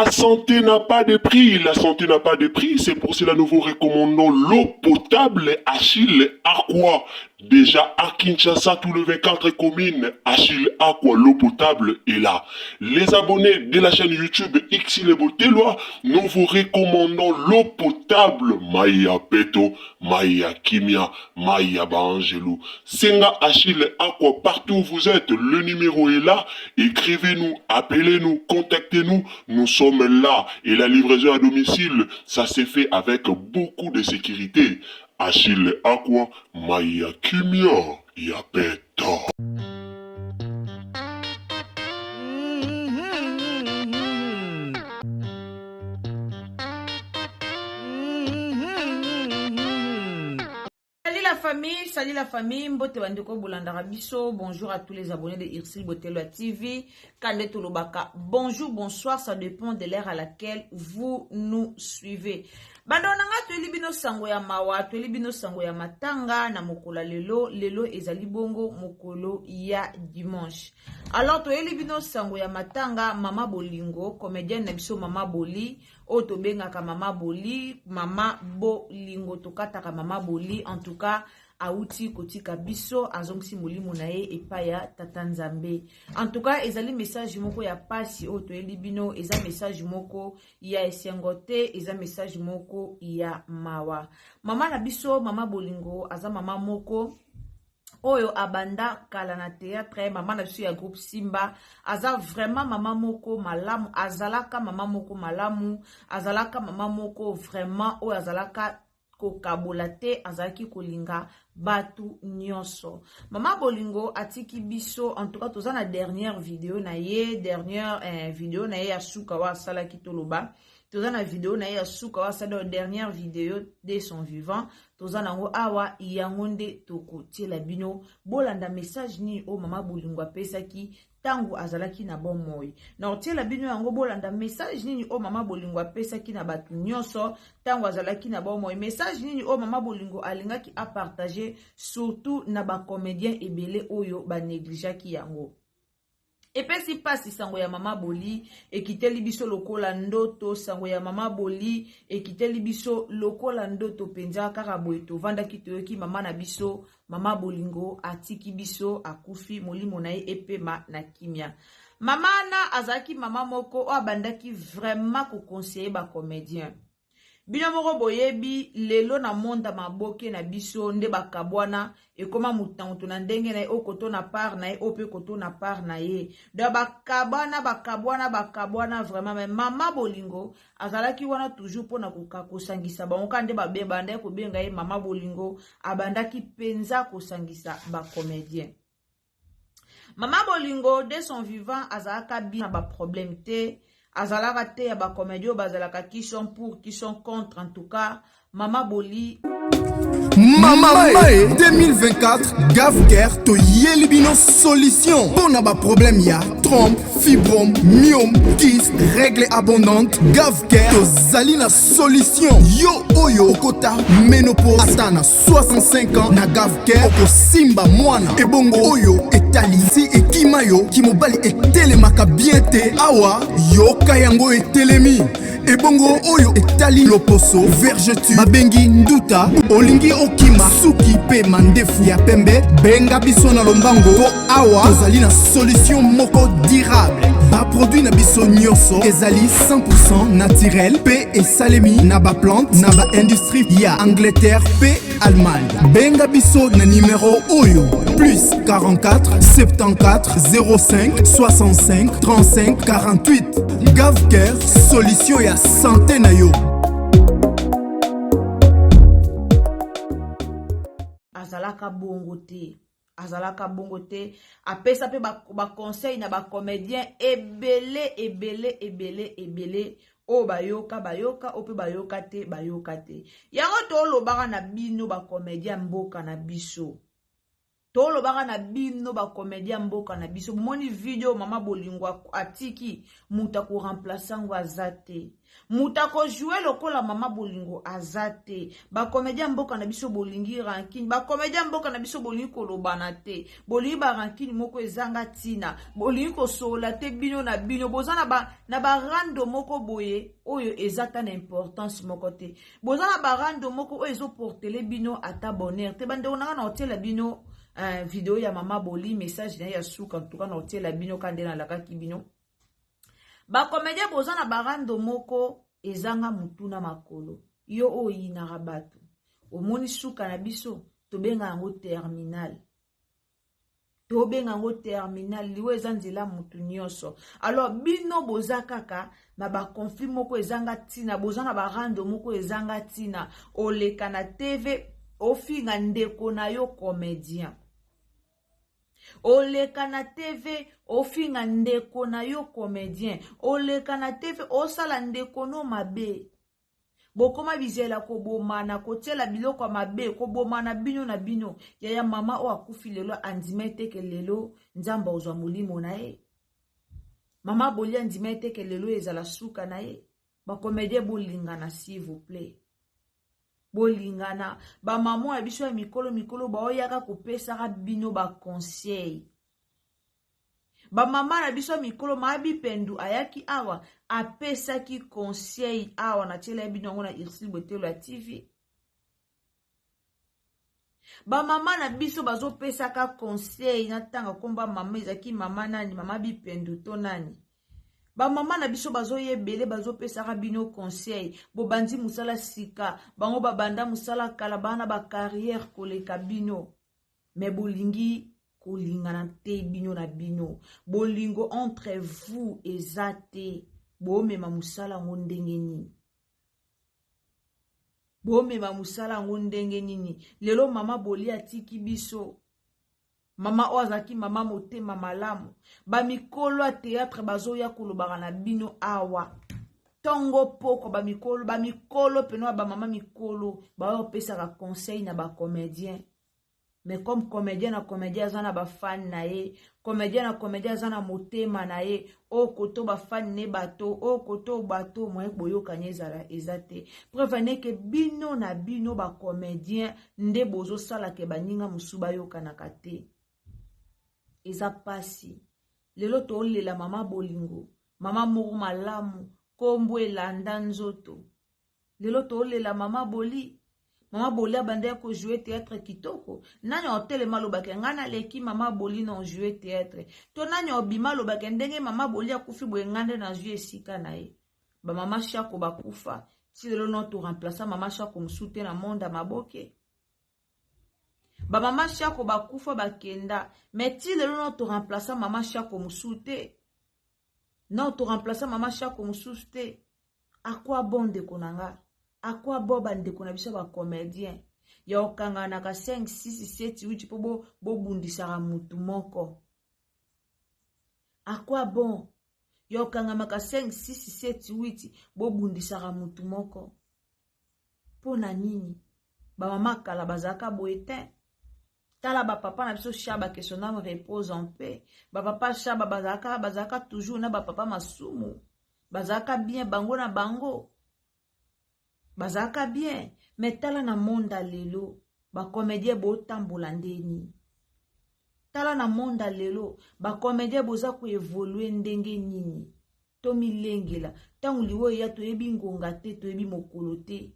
La santé n'a pas de prix, la santé n'a pas de prix, c'est pour cela nous vous recommandons l'eau potable Achille Aqua. Déjà à Kinshasa, tous les 24 communes, Achille Aqua, l'eau potable est là. Les abonnés de la chaîne YouTube Xile Botelwa, nous vous recommandons l'eau potable Maya Peto, Maya Kimia, Maya Baangelou. Senga Achille Aqua, partout où vous êtes, le numéro est là. Écrivez-nous, appelez-nous, contactez-nous. Nous sommes là. Et la livraison à domicile, ça s'est fait avec beaucoup de sécurité. Achille Aqua, Maya Kimia, Yapeta. Salut la famille, salut la famille, mbote bandeko bolandaka biso, bonjour à tous les abonnés de Ursule Botelwa TV, Kande Tolobaka, bonjour, bonsoir, ça dépend de l'heure à laquelle vous nous suivez. Bando nanga toyeli bino sango ya mawa, toyeli bino sango ya matanga na mokolo ya lelo, lelo ezali bongo mokolo ya dimanche. Alors toyeli bino sango ya matanga mama Bolingo, comédienne na biso mama Boli, oyo tobengaka mama Boli, mama Bolingo, tokataka mama Boli, en tout cas awuti kotika biso, azongisi molimo na ye epai ya tata Nzambe. En tout cas ezali message moko ya pasi oyo toyeli bino, eza message moko ya esengo te, eza message moko ya mawa. Mama na biso mama Bolingo aza mama moko oyo abanda kala na théâtre, mama na biso ya groupe Simba, aza vraiment mama moko malamu, azalaka mama moko malamu, azalaka mama moko vraiment oyo azalaka kokabola te, azalaki kolinga batu nyonso. Mama Bolingo atiki biso, en tout cas toza na dernière vidéo na ye, dernière vidéo na ye ya suka oyo asalaki, toloba toza na vidéo na ye ya suka oyo asali, dernière vidéo de son vivant, toza nango awa, yango nde tokotiela bino. Bolanda message nini oyo mama Bolingo apesaki ntango azalaki na bomoi. Na kotiela bino yango, bolanda message nini oyo mama Bolingo apesaki na bato nyonso ntango azalaki na bomoi, message nini oyo mama Bolingo alingaki apartage surtout na bacomédien ebele oyo banegligeaki yango. Epesi mpasi, sango ya mama Boli ekiteli biso lokola ndoto, sango ya mama Boli ekiteli biso lokola ndoto mpenza. Kaka boye tovandaki, toyoki mama na biso mama Bolingo atiki biso, akufi, molimo na ye epema na kimia. Mama wana azalaki mama moko oyo abandaki vraiment koconseiller bacomédien. Bino moko boyebi lelo na monde ya maboke na biso nde bakabwana, ekóma motu na motu na ndenge na ye, oyo koto na part na ye, oyo mpe koto na part na ye, donc bakabwana, bakabwana, bakabwana vraiment. Mais mama Bolingo azalaki wana toujours mpona kosangisa bango. Kaka nde bandaki kobenga ye mama Bolingo, abandaki mpenza kosangisa bacomédien. Mama Bolingo de son vivant azalaka bien na baproblème te, azalaka te ya bacomédie oyo bazalaka qui sont pour, qui sont contre. En tout cas mama Boli. Mama Mae 2024, Gavker toyeli bino solution mpo na baproblème ya trompe, fibrome, myome, kyste, règle abondante. Gavker tozali na solution. Yo oyo okota ménopause ata na 65 ans, na Gavker okosimba mwana. Ebongo oyo etali si ekima yo kimobali etelemaka bien te, awa yoka yango etelemi. Ebongo oyo etali loposo, vergeture babengi nduta, olingi okima suki mpe mandefu ya pembe, benga biso na lombango mpo awa tozali na solution moko durable. Baproduit na biso nyonso ezali 100% naturel mpe esalemi na baplante na baindustrie ya Angleterre mpe Allemagne. Benga biso na nimero oyo: plus 44 74 05 65 35 48. Gavker, solution ya santé na yo. Azalaka bongo te, azalaka bongo te. Apesa mpe baconseil na bacomédien ebele ebele ebele ebele oyo bayoka, bayoka, oyo mpe bayoka te, bayoka te. Yango tolobaka na bino bacomédien mboka na biso. Tolobaka na bino bacomédien mboka na biso, bomoni video mama Bolingo atiki, moto akoremplace yango aza te, moto akojoue lokola mama Bolingo aza te. Bacomédien mboka na biso bolingi rancune, bacomédien mboka na biso bolingi kolobana te, bolingi barancune moko ezanga ntina, bolingi kosolola te bino na bino, boza na barando moko boye oyo eza ta na importance moko te, boza na barando moko oyo ezoportele bino ata bonheur te. Bandeko na nga, na otiela bino video ya mama Boli, message na ye ya suka. Ntuka na otiela bino ka nde nalakaki bino. Bacomédien boza na barando moko ezanga mutu na makolo. Yo oyo oyinaka bato, omoni suka na biso, tobenga yango terminal, tobenga yango terminal. Liwa eza nzela mutu nyonso. Alors bino boza kaka na baconflit moko ezanga ntina, boza na barando moko ezanga ntina. Oleka na TV, ofinga ndeko na yo comédien, oleka na TV, ofinga ndeko na yo comédien, oleka na TV, osala ndeko no mabe. Bokoma bizela kobomana, kotiela biloko ya mabe, kobomana bino na bino. Yaya, mama oyo akufi lelo andima eteke lelo Nzambe ozwa molimo na ye. Mama Boli andima eteke lelo ezala suka na ye. Bacomédien, bolingana, s'il vous plaît, bolingana. Bamama ya biso ya mikolo mikolo baoyaka kopesaka bino baconseil. Bamama na biso ya mikolo, Mabi Pendu ayaki awa, apesaki conseil awa, natiela ye bino yango na Ursile Botelo ya TV. Bamama na biso bazopesaka conseil. Natanga komba mama, ezalaki mama nani? Mama Bipendu to nani? Bamama na biso bazoyebele, bazopesaka bino conseil. Bobandi mosala sika, bango babanda mosala kala, baa na bacarrière koleka bino, me bolingi kolingana te bino na bino. Bolingo entre vous eza te. Bomema mosala yango ndenge nini? Bomema mosala yango ndenge nini? Lelo mama Boli atiki biso, mama oyo azalaki mama motema malamu. Bamikolo ya théâtre bazoya kolobaka na bino awa ntongo poko. Bamikolo, bamikolo peno ya bamama mikolo baoyo opesaka conseil na bacomédien, mais comme comédien na comédien aza na bafani na ye, comédien na comédien aza na motema na ye, oyo koto bafani ne bato, oyo koto bato moye boyokani ezala eza te. Preuve neke bino na bino bacomédien nde bozosalaka baninga mosusu bayokanaka te. Eza pasi. Lelo tolela mama Bolingo, mama moko malamu, nkombo elanda nzoto. Lelo tolela mama Boli. Mama Boli abandaki kojoue théâtre kitoko. Nani otelema alobaki: "Ngai naleki mama Boli na ojoue théâtre"? To nani obima alobaki: "Ndenge mama Boli akufi boye, ngai nde nazwi esika na ye"? Bamama Shako bakufa, ti lelo no toremplace mama Shako mosusu te na monde ya maboke. Bamama Shako bakufa, bakenda, mais ti lelo no toremplace mama Shako mosusu te, no toremplace mama Shako mosusu te. Akwa bon, ndeko na nga, akwa bo bandeko na biso bacomédien ya okanganaka 5 6 7 8 mpo bobundisaka mutu moko. Akwa bon ya okangamaka 5 6 7 8, bobundisaka mutu moko mpo na nini? Bamama kala bazalaka boye te. Tala bapapa na biso Shaba, que son âme repose en paix. Bapapa Shaba bazalaka toujours na bapapa Masumu, bazalaka bien bango na bango, bazalaka bien. Mais tala na monde ya lelo, bacomédien botambola ndeni? Tala na monde ya lelo, bacomédien boza koévoluer ndenge nini? Tomilengela. Ntango liwa eya, toyebi ngonga te, toyebi mokolo te.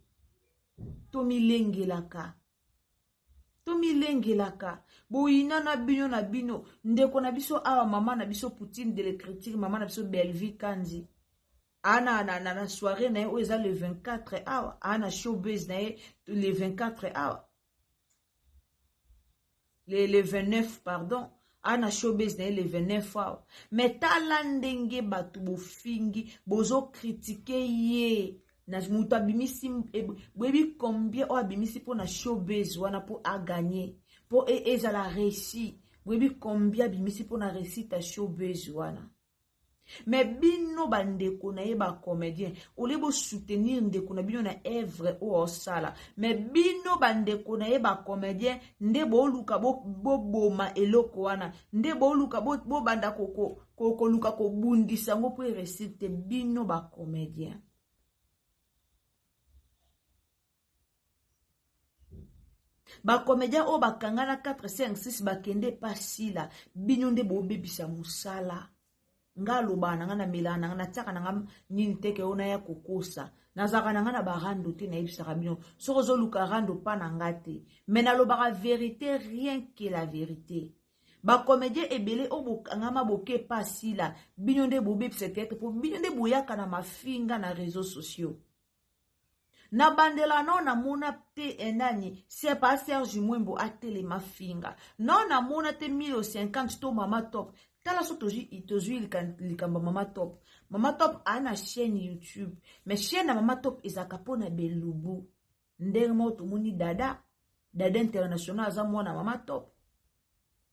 Tomilengelaka, tomilengelaka. Boyina na bino na bino. Ndeko na biso awa, mama na biso Poutine de l'écriture, mama na biso Belvi Kandi, aa na soirée na ye oyo eza le 24 awa, aa na showbase na ye le 24 awa, le 29, pardon, aa na showbase na ye le 29 awa. Mais tala ndenge bato bofingi, bozocritiquer ye na moto abimisi. Boyebi combien oyo abimisi mpo na showbase wana, mpo aganye, mpo ezala réussi? Boyebi combien abimisi mpo na réussite ya showbase wana? Mais bino bandeko na ye bacomédien, olie bosoutenir ndeko na bino na evre oyo osala, mais bino bandeko na ye bacomédien nde boluka boboma eloko wana, nde boluka bobanda koluka kobundisa yango mpo eresir te. Bino bacomédien, bacomédien oyo bakangana 4 5 6 bakende pasila, bino nde bobebisa mosala. Nga alobaka na nga, namelaka na nga, natiaka na nga nini teke oyo naya kokosa. Nazalaka na nga na barando te. Nayebisaka bino, soki ozoluka rando, mpa na nga te, mais nalobaka vérité, rien que la vérité. Bacomédien ebele oyo bokangama boke pasila, bino nde bobebisa théâtre, mpo bino nde boyaka na mafinga na réseaux sociaux. Na bandela no namona te enani sepa Serge Mwembo atelema finga no, namona te 1050 to Mama Top. Tala, so tozwi likambo Mama Top. Mama Top aa na chaîne YouTube, mais chaîne na Mama Top ezalaka mpona belubu. Ndenge moko tomoni Dada, Dada International, aza mwana Mama Top.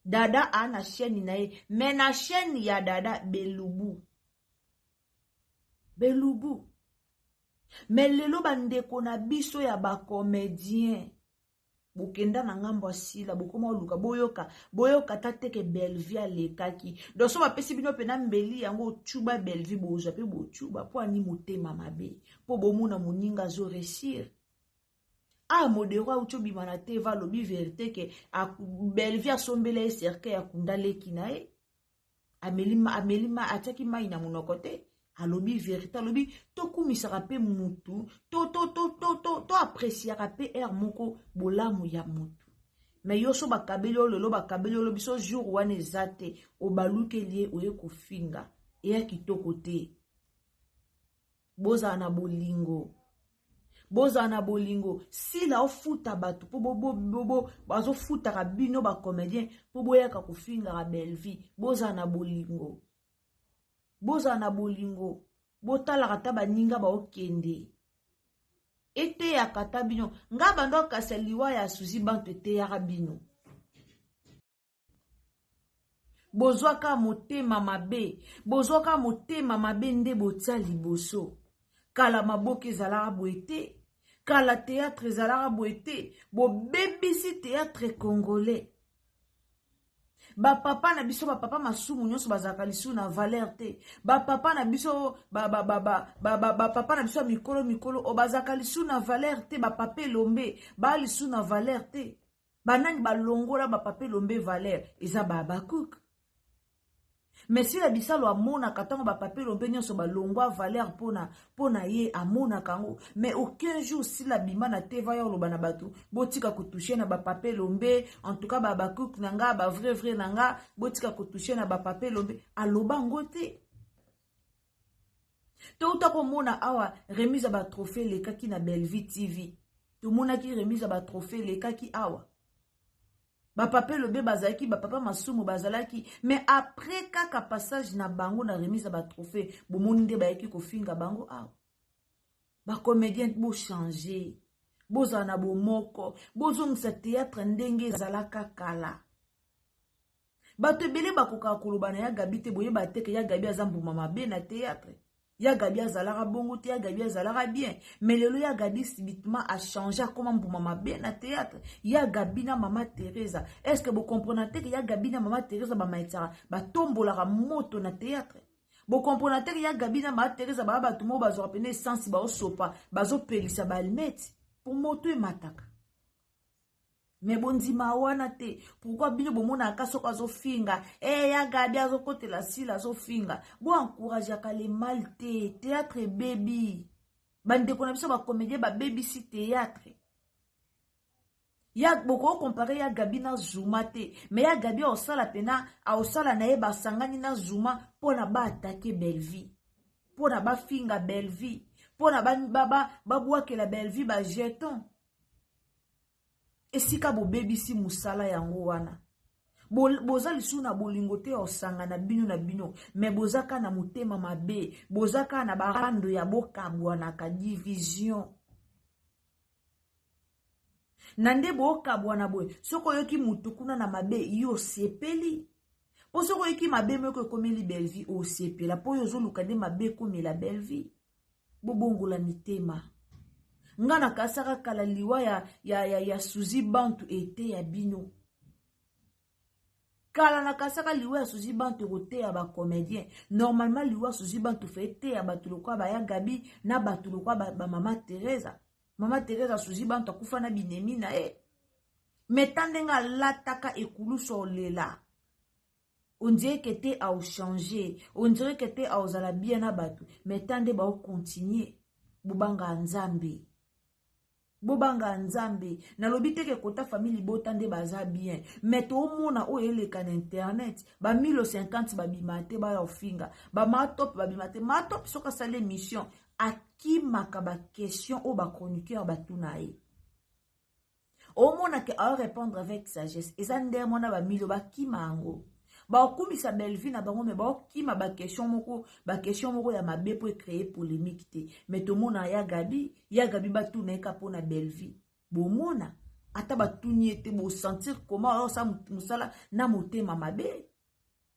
Dada aa na chaîne na ye, mais na chaîne ya Dada, belubu, belubu. Mais lelo bandeko na biso ya bacomédien bokenda na ngambo ya Sila, bokoma oluka boyoka, boyoka ta teke Bellevie alekaki. Donc so bapesi bino mpena mbeli yango, otuba Bellevie, bozwa mpe botuba. Mpo ani motema mabe? Mpo bomona moninga azoréussir. Ah, Modero auti obima na TV, alobi vérité ke Bellevie asombela ye cercueil ya kunda leki na ye. Ameli, ameli, atiaki mai na monoko te. Alobi vérité, alobi tokumisaka mpe mutu, to appréciaka mpe aire moko bolamu ya mutu. Mais yo so bakabeli oyo lelo, bakabeli oyo biso, jour wana eza te, obalukeli ye, oye kofinga. Eya kitoko te. Bozala na bolingo, bozala na bolingo. Sila ofuta bato mpo bazofutaka bino bacomédien mpo boyaka kofingaka Bellevie. Bozala na bolingo, bozala na bolingo. Botalaka ta baninga baokende, eteyaka ta bino. Nga bando akasa liwa ya Suzi Bantu, eteyaka bino. Bozwaka motema mabe, bozwaka motema mabe nde botia liboso. Kala maboke ezalaka boye te, kala théâtre ezalaka boye te. Bobebisi théâtre congolais. Bapapa na biso, bapapa Masumu nyonso bazalaka lisusu na valeur te. Bapapa na biso, bapapa na biso ya mikolo mikolo oyo bazalaka lisusu na valeur te. Bapapa Elombe baa lisusu na valeur te. Banani balongola bapapa Elombe valeur? Eza Baabakuk. Mais Sila Bisalo amonaka ntango bapapa Elombe nyonso balongwa valeur mpona ye, amonaka yango. Mais aucun jour Sila bima na teva ya oloba na bato: botika kotoucher na bapapa Elombe. En tout cas Baabakuk na nga, bavrai vrai na nga, botika kotoucher na bapapa Elombe. Aloba yango te. Touta komona awa remise ya batrophée elekaki na Bellevie TV. Tomonaki remise ya batrophée elekaki awa, bapapa Elobe bazalaki, bapapa Masumu bazalaki. Mais après kaka passage na bango na remise ya batrophée, bomoni nde bayaki kofinga bango awa. Bacomédien, bochange, bozala na bomoko, bozongisa théâtre ndenge ezalaka kala. Bato ebele bakokaka koloba na ya Gabi te. Boyeba te ke ya Gabi aza mbuma mabe na théâtre. Ya Gabi azalaka bongo te, ya Gabi azalaka bien. Mais lelo ya Gabi subitement achange, akoma mbuma mabe na théâtre. Ya Gabi na Mama Teresa, est ce que bocomprendre te ke ya Gabi na Mama Teresa bamaetisaka, batombolaka moto na théâtre? Bocomprendre te ke ya Gabi na Mama Teresa baya bato moko bazwaka pene essence, baosopa, bazopelisa baallumettes po moto emataka? Mais bondima wana te. Pourquoi bino bomonaka soki azofinga e ya Gabi azokotela Sila, azofinga, boencourageaka le mal te? Théâtre ebebi. Bandeko na biso bacomédien babebisi théâtre. Ya bokokompare ya Gabi na Zuma te, mais ya Gabi aosala mpena, aosala na ye, basangani na Zuma mpona baattaquer Bellevie, mpona bafinga Bellevie, mpona babwakela Bellevie bajeton. Esika bobebisi mosala yango wana, boza lisusu na bolingo te ya kosangana bino na bino, mais boza kaka na motema mabe, boza kaka na barando ya bokabwanaka, division. Na nde bokabwana boye, soki oyoki motu kuna na mabe, yo osepeli. Mpo soki oyoki mabe moko ekomeli Bellevue, osepela mpo oyo ozoluka nde mabe ekomela Bellevue. Bobongola mitema. Nga nakasaka kala liwa ya, ya, ya, ya Suzy Bantu eteya bino. Kala nakasaka liwa ya Suzy Bantu ekoteya ba comédien. Normalement liwa ya Suzy Bantu fe eteya bato lokola ba ya Gabi na bato lokola ba, ba mama Teresa. Mama Teresa Suzy Bantu akufa na binemi na ye. Mais ta ndenge alataka ekulusu olela. On dirait que te au changer, on dirait que te aozala bien na bato, mais ta nde bao continuer. Bobanga Nzambe. Bobanga Nzambe. Nalobi te ke kota famille libota nde baza bien, mais toomona oyo eleka na internet, ba 1050 babima te baya ofinga, ba matop babima te. Matop soki asali émission, akimaka ba question oyo ba chroniqueur batuna ye. Omona ke ao répondre avec sagesse. Eza nde mwana ba milo bakima yango. Baokumisa Bellevue na bango, mais baokima ba question moko, ba question moko ya mabe po créer polémique te. Mais tomona ya Gabi, ya Gabi batuna ye ka pona Bellevue. Bomona ata batuni ye te, bo sentir comment osa musala na motema mabe.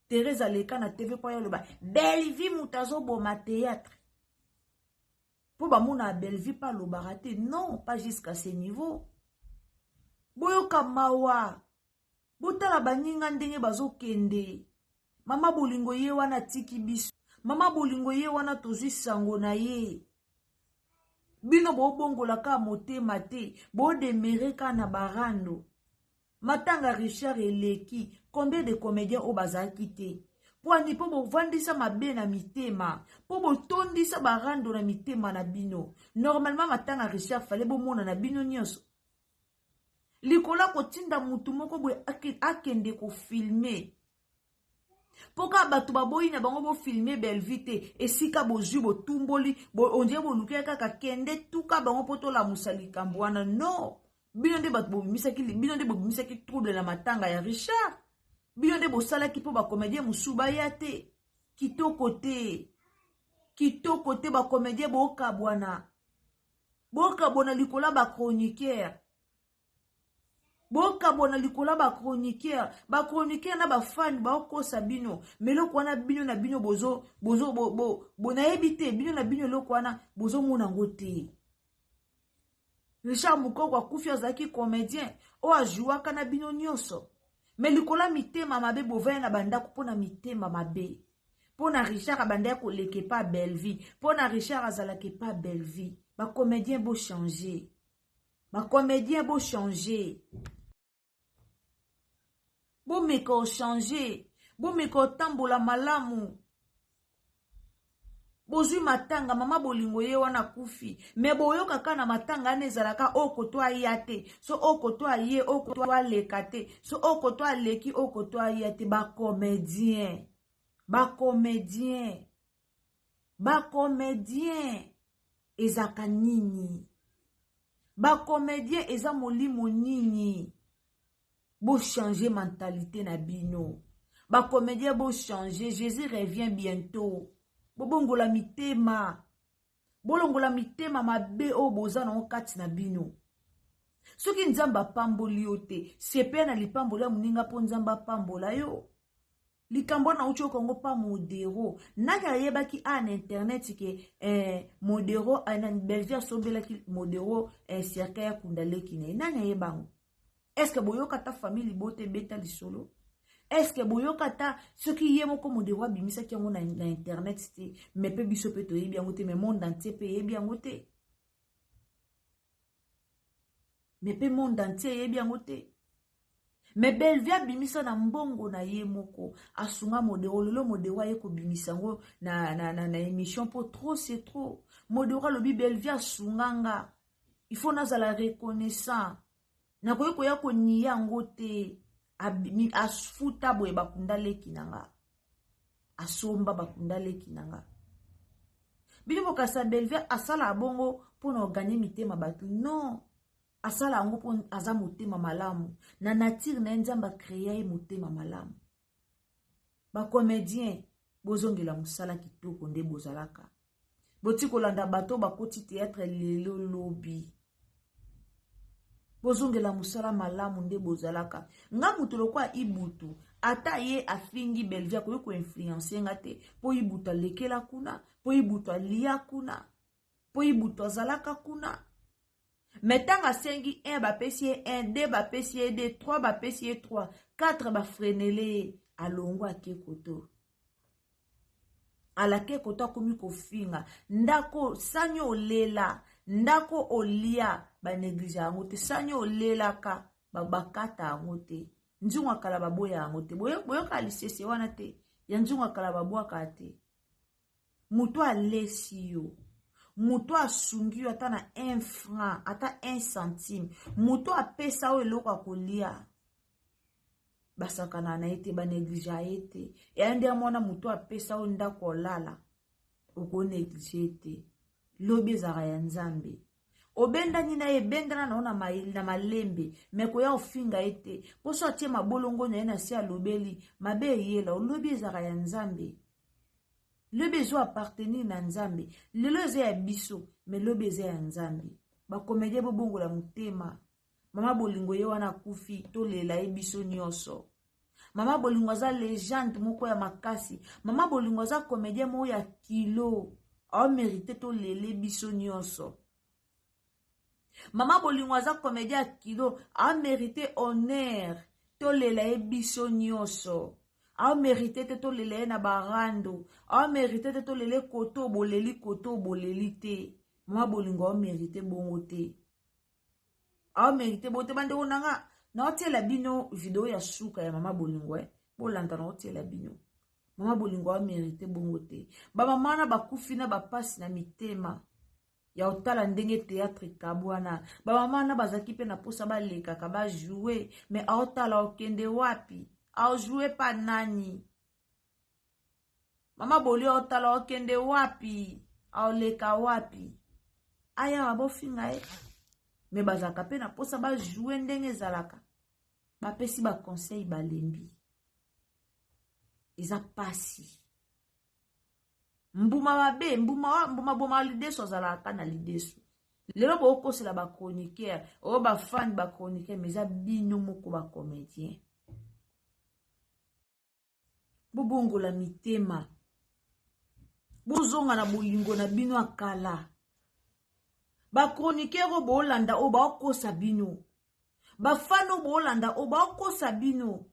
Thérèse aleka na TV po aloba Bellevue moto azoboma théâtre. Po bamona Bellevue pa alobaka te. Non, pas jusqu'à ce niveau. Boyoka mawa. Botala baninga ndenge bazokende. Mama bolingo ye wana atiki biso. Mama bolingo ye wana tozwi sango na ye. Bino bobongola ka motema te, bodemere ka na barando. Matanga Richard eleki, combien de comédiens oyo bazalaki te? Pwani po bovandisa mabe na mitema, po botondisa barando na mitema na bino. Normalement matanga Richard fallait bomona na bino nyonso. Likolo ya kotinda mutu moko boye akende kofilme. Po kaka bato baboyi na bango bofilme Bellevue te, esika bozwi botumboli, bo, on dirait boluki kaka kende tuka bango po tolamusa likambo wana. Non, bino nde bato bobimisaki, bino nde bobimisaki trouble na matanga ya Richard. Bino nde bosalaki po ba comédien mosusu baya te. Kitoko te. Kitoko te ba comédien bokabwana. Bokabwana likolo ya ba chroniqueur. Bokabwana likolo ya ba chroniqueur. Ba chroniqueur na ba fan baokosa bino. Mais eloko wana bino na bino bozo, bozo, bo, bo, bo, nayebi te, bino na bino eloko wana bozomona yango te. Richard Mukoko akufi azalaki comédien oyo ajouaka na bino nyonso. Mais likolo ya mitema mabe bovaya na bandako mpo na mitema mabe. Mpo na Richard abandaki koleka epa Bellevue, mpo na Richard azalaka epa Bellevue. Ba comédien bo changer. Ba comédien bo changer. Bomeka ochanger, bomeka otambola malamu. Bozwi matanga, mama bolingo ye wana akufi. Mais boyoka kaka na matanga wana ezalaka oyo koto aya te. So oyo koto aye, oyo koto aleka te. So oyo koto aleki, oyo koto aya te. Ba comédien. Ba comédien. Ba comédien. Ezaka nini? Ba comédien eza molimo nini? Bo changer mentalité na bino. Ba comédien bo changer, Jésus revient bientôt. Bobongola mitema. Bolongola mitema mabe oyo boza nango kati na bino. Soki Nzambe apamboli yo te, sepela na lipamboli ya moninga mpo Nzambe apambola yo. Likambo wana nauti yoka yango pa Modero. Nani ayebaki a na internet ke Modero, na Bellevue asombelaki Modero cercueil ya kunda leki na ye. Nani ayeba yango? Est-ce que boyoka ta famille libota ebeta lisolo? Est-ce que boyoka ta soki ye moko Modero abimisaki yango na internet te, mais pe biso pe toyebi yango te, mais monde entier pe yebi yango te. Mais pe monde entier yebi yango te. Mais Bellevue abimisa na mbongo na ye moko, asunga Modero, lelo Modero aye kobimisa yango na émission po trop c'est trop. Modero alobi Bellevue asunga nga. Il faut nazala reconnaissant. Nakoki koya konia yango te. Afuta boye bakunda leki na nga. Asomba bakunda leki na nga. Bino bokasa Bellevue asala bongo mpona oganye mitema bato. Non. Asala yango mpo aza motema malamu. Na nature na ye Nzambe a créa ye motema malamu. Ba comédien bozongela mosala kitoko nde bozalaka. Boti kolanda bato bakoti théâtre lelo lobi. Bozongela mosala malamu nde bozalaka. Nga moto lokola Ibutu, ata ye afingi Bellevue akoki ko influencer nga te, po Ibutu alekela kuna, po Ibutu alia kuna, po Ibutu azalaka kuna. Mais ntango asengi 1 bapesi ye 1, 2 bapesi ye 2, 3 bapesi ye 3, 4 bafrenele ye, alongwa ake koto. Alake koto akomi kofinga ndako sani olela ndako olia baneglige yango te sani olelaka bakata yango te nzungu ya kala baboya yango te boyoka lisese wana te ya nzungu ya kala babwaka te moto alesi yo moto asungi yo ata na 1 franc ata 1 centime moto apesa yo eloko ya kolia basakana na ye te banegligea ye te eya nde ya mwana moto apesa yo ndako olala okoneglige te lobi ezalaka ya nzambe obendani na ye ebendana na yo na malembe me koya ofinga ye te mposo atie mabolongo na ye na se alobeli mabe eyela olobi ezalaka ya nzambe lobi ezo appartenir na nzambe lelo eza ya biso me lobi eza ya nzambe bakomedie bobongola motema Mama bolingo ye wana akufi tolela ye biso nyonso. Mama bolingo aza legende moko ya makasi. Mama bolingo aza comedien moko ya kilo. Ao merite tolele biso nyonso. Mama bolingo aza comedien ya kilo. Ao merite honneur tolela ye biso nyonso. Ao merite te tolela ye na barando. Ao merite te tolele koto boleli koto boleli te. Mama bolingo ao merite bongo te. Ao merite bote bandeko na nga naotiela bino video ya suka ya mama bolingo eh. Bolanda naotiela bino mama bolingo ao merite bongo te bamama wana bakufi na bapasi na mitema ya otala ndenge théâtre ekabwana bamama wana bazalaki mpe na mposa balekaka bajoue mais aotala okende wapi aojoue pa nani Mama Bolio otala okende wapi? Aoleka wapi? Aya bofinga ye. Me bazalaka pe na posa ba jouer ndenge ezalaka. Bapesi ba conseil balembi. Eza pasi. Mbuma mabe, mbuma mbuma boma lidesu azalaka na lidesu. Lelo bokosela ba chroniqueur, oyo ba fan ba chroniqueur, mais eza bino moko ba comédien. Bobongola mitema. Bozonga na bolingo na bino ya kala. Ba chroniqueur oyo boolanda oyo baokosa bino. Ba fan oyo boolanda oyo baokosa bino.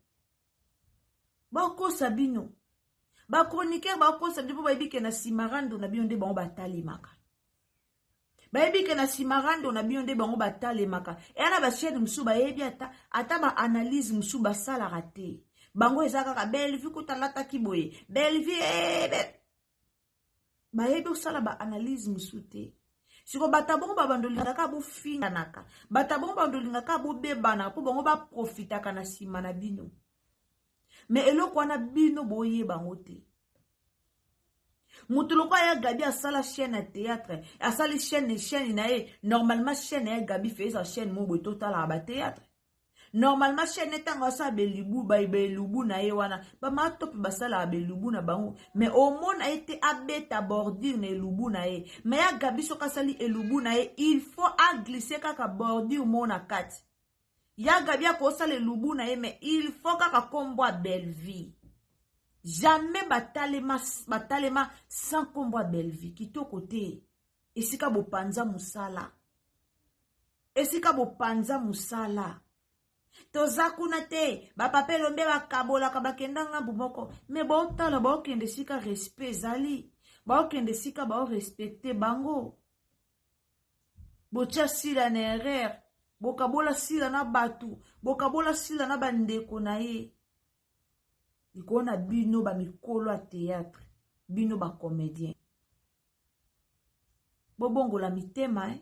Baokosa bino. Ba chroniqueur baokosa bino mpo bayebi ke na nsima rando na bino nde bango batalemaka. Bayebi ke na nsima rando na bino nde bango batalemaka. Eya na ba chaîne mosusu bayebi ata ata ba analyse mosusu basalaka te. Bango eza kaka Bellevue kuta alataki boye. Bellevue eh, be... bayebi osala ba analyse mosusu te. Siko bato bongo babando olingaka bofinganaka. Bato bongo babando olingaka bobebanaka mpo bango baprofitaka na nsima na bino. Me eloko wana bino boyeba yango te. Moto lokola ya Gabi asala chaîne ya théâtre, asali chaîne chaîne na ye, normalement chaîne ya Gabi fait eza chaîne moko boye totalaka ba théâtre. Normalement chaîne ntango asala belubu ba belubu na ye wana, ba ma top basalaka belubu na bango, mais omona ye te abeta bordure na elubu na ye. Mais ya Gabi soki asali elubu na ye, il faut a glisser kaka bordure moko na kati. Ya Gabi akosala elubu na ye mais il faut kaka kombo ya Bellevue. Jamais batalema batalema sans kombo ya Bellevue. Kitoko te. Esika bopanza musala. Esika bopanza musala. Toza kuna te, ba papa elombe bakabolaka bakenda ngambu moko. Mais baotala baokende esika respect ezali. Baokende esika bao respecter bango. Botia Sila na erreur. Bokabola Sila na batu. Bokabola Sila na bandeko na ye. Likolo na bino ba mikolo ya théâtre. Bino ba comédien. Bobongola mitema eh.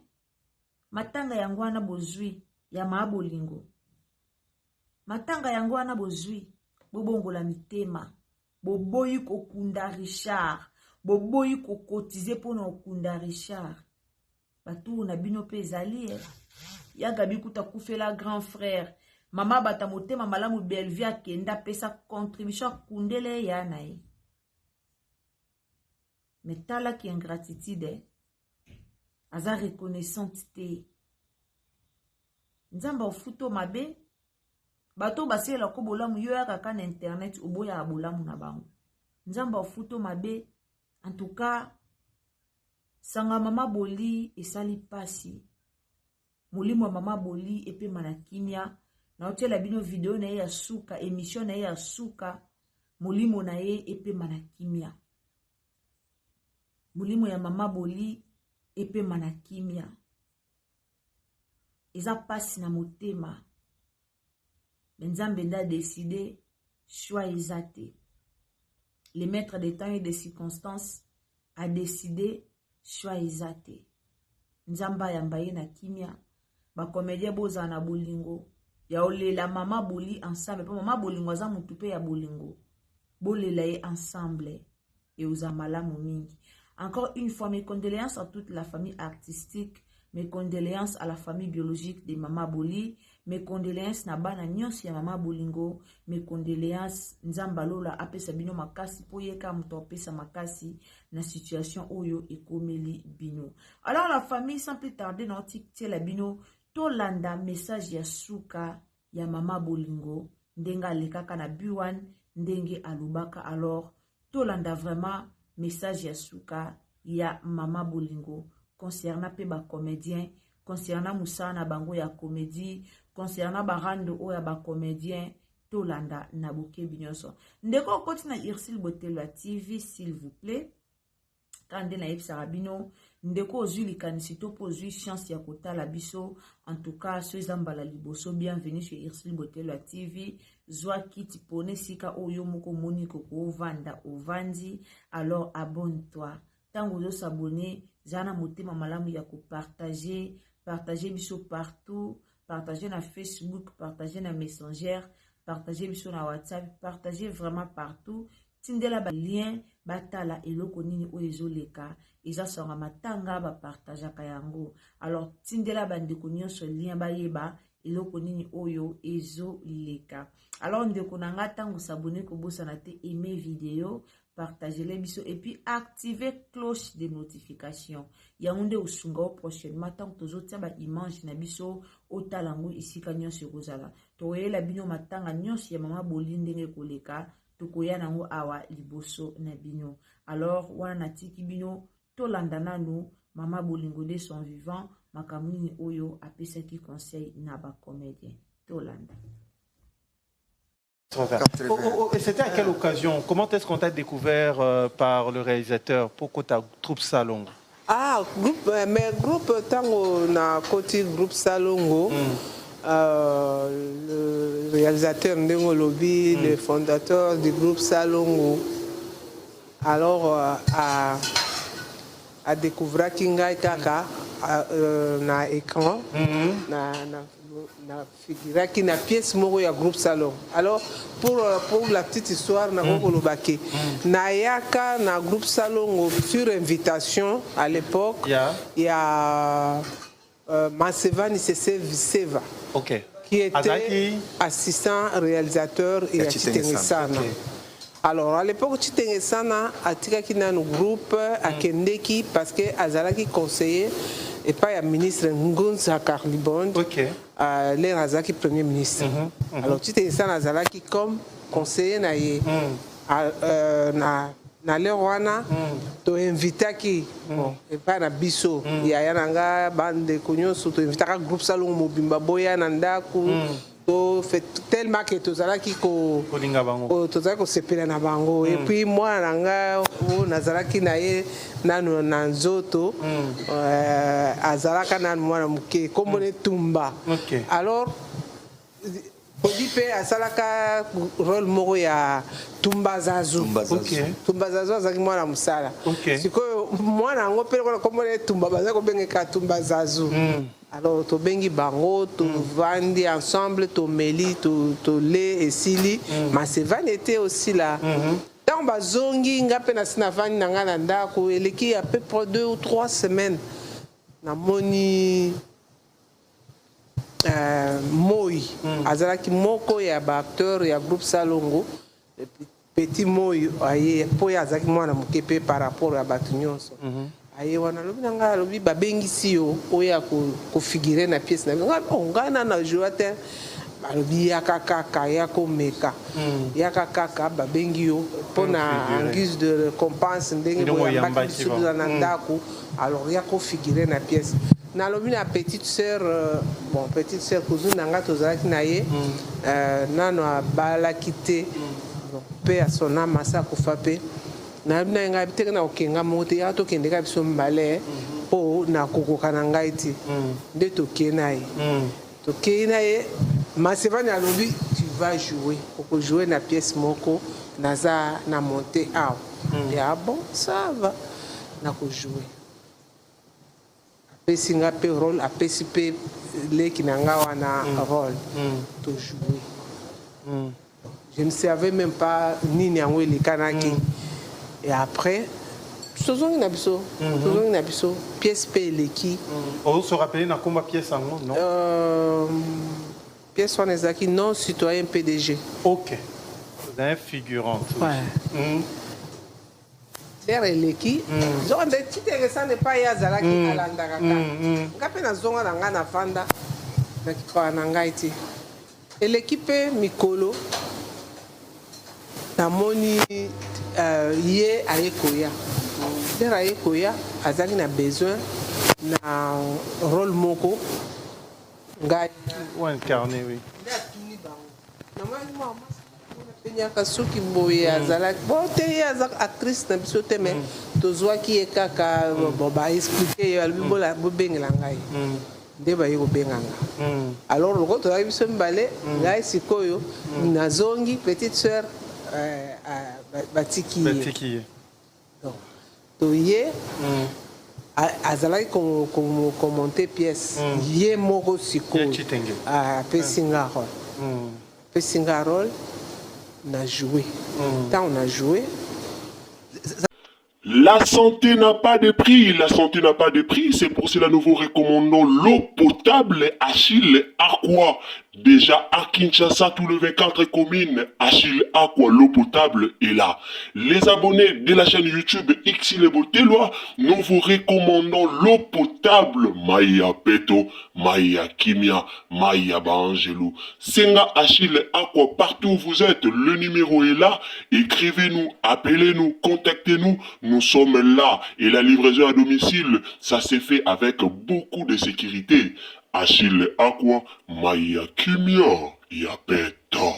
Matanga yango wana bozui ya maa bolingo. Matanga yango wana bozui. Bobongola mitema. Boboyi kokunda Richard. Boboyi kokotize mpo na kokunda Richard. Batour na bino mpe ezali eh. Ya Gabi kuta kufela grand frère. Mama bata motema malamu Bellevue akenda apesa contribution akundela ye ya na ye. Mais tala ki ingratitude eh. Aza reconnaissante te. Nzambe afuta mabe. Bato basalela ko bolamu, yo yaka kaka na internet oboyaka bolamu na bango. Nzambe afuta mabe. En tout cas, sanga Mama Boli esali pasi. Molimo ya Mama Boli epema na kimia. Naotiela bino video na ye ya suka, émission na ye ya suka. Molimo na ye epema na kimia. Molimo ya Mama Boli epema na kimia. Eza pasi na motema, me Nzambe nde adécider, choix eza te. Le maître des temps et des circonstances a décidé, choix eza te. Nzambe ayamba ye na kimia. Bacomédien, bozala na bolingo ya olela Mama Boli ensemble, mpo Mama Bolingo aza motu mpe ya bolingo. Bolela ye ensemble, eoza malamu mingi. Encore une fois, mes condoléances à toute la famille artistique, mes condoléances à la famille biologique de Mama Boli, mes condoléances na bana nyonso ya Mama Bolingo, mes condoléances. Nzambe alola apesa bino makasi, mpo yeka moto apesa makasi na situation oyo ekomeli bino. Alors la famille, sans plus tarder, na otiela bino, tolanda message ya suka ya Mama Bolingo, ndenge alekaka na B1, ndenge alobaka. Alors tolanda vraiment message ya suka ya Mama Bolingo concernant mpe bacomédien, concernant mosala na bango ya comédie, concernant barando oyo ya bacomédien. Tolanda na bokebi nyonso. Ndeko okoti na Ursile Botelo ya TV, s'il vous plaît, kaka nde nayebisaka bino, ndeko ozwi likanisi to mpo ozwi chance ya kotala biso, en tout cas so eza mbala liboso, bienvenue sur Ursile Botelo ya TV. Zwa kiti, pona esika oyo moko omoni kokovanda, ovandi. Alors abonne toi. Ntango ozos'abonner, zala na motema malamu ya kopartager. Partage biso partout, partage na Facebook, partage na Messenger, partage biso na WhatsApp, partage vraiment partout. Tindela balien, batala eloko nini oyo ezoleka. Eza sango matanga, bapartageaka yango. Alors tindela bandeko nyonso lien, bayeba eloko nini oyo ezoleka. Alors ndeko na nga, ntango s'abonner, kobosana te aime video, partagele biso et puis activer cloche de notification. Yango nde osunga o prochainement ntango tozotia baimage na biso, otala yango esika nyonso ekozala. Tokoyela bino matanga nyonso ya Mama Boli, ndenge ekoleka, tokoya nango awa liboso na bino. Alors wana natiki bino, tolanda nanu Mama Bolingo de son vivant, makambo nini oyo apesaki conseil na bacomédien. Tolanda. Oh, et c'était à quelle occasion? Comment est-ce qu'on t'a découvert par le réalisateur? Pourquoi ta troupe Salongo? Ah, groupe, mais groupe, ntango na koti groupe Salongo, le réalisateur, ndenge olobi, le fondateur du groupe Salongo, alors a découvraki ngai kaka na écran. Na figuraki na pièce moko ya groupe Salongo. Alors pour la petite histoire, nakoki koloba ke nayaka na groupe Salongo sur invitation à l'époque ya Mansevani Sese Seva, qui était Azaki. Assistant réalisateur Ya ya Chitengesana. Chitengesana. Alors à l'époque, Chitengesana atikaki nanu groupe, akendeki parce que azalaki conseiller epai ya ministre Ngunza Karl-i-Bond. L'heure azalaki premier ministre. Alors Chitengesana azalaki comme conseiller na ye. Na l'heure wana toinvitaki, bon, epai na biso, yaya na nga, bandeko nyonso, toinvitaka groupe Salongo mobimba, boya na ndako to fait, tellement ke tozalaki ko Kolinga bango. Tozalaki kosepela na bango. Et puis mwana na nga oyo nazalaki na ye nanu na nzoto, azalaka nanu mwana moke, kombo ne Tumba. Alors Podi mpe asalaka rôle moko ya Tumba Zazu. Tumba Zazu. Tumba Zazu azalaki mwana mosala. Sikoyo mwana yango mpe lokola kombo na ye Tumba, baza kobengeka Tumba Zazu. Alors tobengi bango, tovandi ensemble, tomeli, tole, esili. Masevani était aussi là. Ntango bazongi, nga mpe nasi navandi na ngai na ndako, eleki à peu près 2 ou 3 semaines, namoni Moi azalaki moko ya baacteur ya groupe Salongo. Et puis, petit Moi aye, mpo ye azalaki mwana moke mpe par rapport ya bato nyonso. Aye wana, alobi na ngai, alobi babengisi yo oya kofigurer na pièce na biso. Ngai, oh, ngai na na joua te. Balobi yaka kaka, ya komeka, yaka kaka, babengi yo mpona en guise de récompense ndenge boyambaki biso toza na ndako. Alors ya kofigurer na pièce. Nalobi na petite sœur, bon, petite sœur, cousine na ngai, tozalaki na ye, nano abalaki te mpe ya son âme, asa akufa mpe. Nayebi na ye, ngai teke na kokenga moko te, yaka tokende kaka biso mibale mpo nakokoka na ngai te. Nde tokei na ye, tokei na ye. Masevani alobi: "Tu vas jouer, okojouer na pièce moko naza na monte awa." Ya bon, ça va, nakojouer. Apesi nga mpe rôle, apesi mpe leki na nga wana rôle, tojouer. Je ne savais même pas nini yango elekanaki. Et après tozongi na biso, tozongi na biso, pièce mpe eleki. Ozo rappeler na komba pièce yango, non? Pièce wana ezalaki Non citoyen PDG. Ok, un figurante. Ouais. Sere eleki, zonga nde titeresane epai ye azalaki, alandaka kaka nga mpe nazonga na ngai, navanda na kipaka na ngai te. Eleki mpe mikolo, namoni ye aye koya. Sere aye koya, azalaki na besoin na rôle moko, ngai Ou incarné, oui. Nde atuni bango, namonaki mwa mwasi penyaka soki boye, azalaki bon te, ye aza actrice na biso te, mais tozwaki ye kaka. Bon, baexpliquer ye, alobi bobengela ngai. Nde baye kobenga nga. Alors loko tozalaki biso mibale, ngai sikoyo nazongi, petite sœur batiki ye. Batiki ye. Donc toye, azalaki komonter pièce ye moko sikoyo. Ye Chitenge. Ah, apesi nga rôle, apesi nga rôle, na joué. Ntango na joué La santé n'a pas de prix, la santé n'a pas de prix, c'est pour cela nous vous recommandons l'eau potable Achille Aqua. Déjà à Kinshasa, tous les 24 communes, Achille Aqua, l'eau potable est là. Les abonnés de la chaîne YouTube Xile Boteloi, nous vous recommandons l'eau potable Maya Peto, Maya Kimia, Maya Baangelou. Senga Achille Aqua partout où vous êtes, le numéro est là. Écrivez-nous, appelez-nous, contactez-nous. Nous sommes là. Et la livraison à domicile, ça s'est fait avec beaucoup de sécurité. Achille Aqua, Maya Kimia, Yapeto.